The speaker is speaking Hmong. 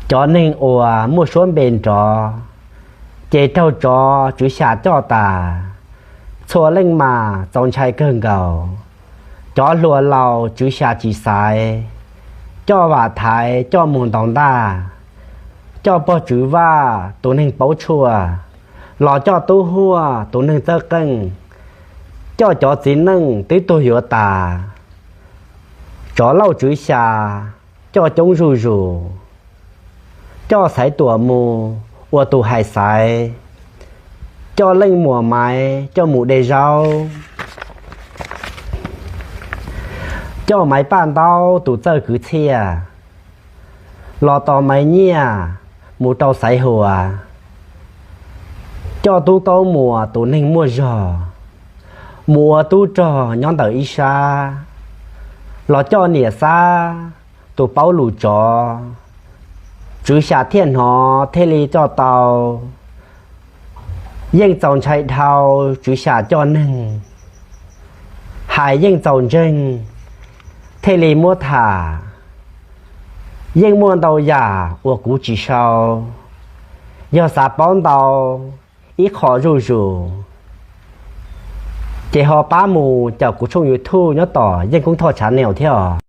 Cov neeg uas muaj suab npe nrov, ces raug tsov Tswv Xya coj tas. Txhua leej mas txaus ntshai kawg nkaus. Cov hluas laus Tswv Xya tsis xaiv, coj Vam Thaiv coj mus ntaus ntaj, coj Pog Tswv Vaj tus neeg paub tshuaj los coj Tub Huaj tus neeg txawj qeej, coj cov txiv neej twb tuag yuav tas. Tsov Lauj Tswv Xya coj coob zuj zus, coj Xaiv Tuam mus ua tus hais xaiv, coj Leej Muas Maiv coj mus de zaub, coj Maiv Paj Ntaub tus txawj kwv txhiaj los tos Maiv Nyiaj mus rau Xaiv Huas, coj Tub Kaub Muas tus neeg muaj zog mus ua tub rog nyob ntawm ib sab, los coj Niam Xab tus paub lus tsov. Tswv Xya thiaj hnov thiaj li coj tau. Yeej txaus ntshai dhau Tswv Xya coj neeg, hais yeej txaus ntseeg thiaj li muab tham. Yeej muaj ntau yam uas kuv tsis sau, yog xav paub ntau ib qho zuj zus, ces ho pab mus caum kuv tshooj YouTube nyob tom Yeej Koob Thoj Channel thiab os.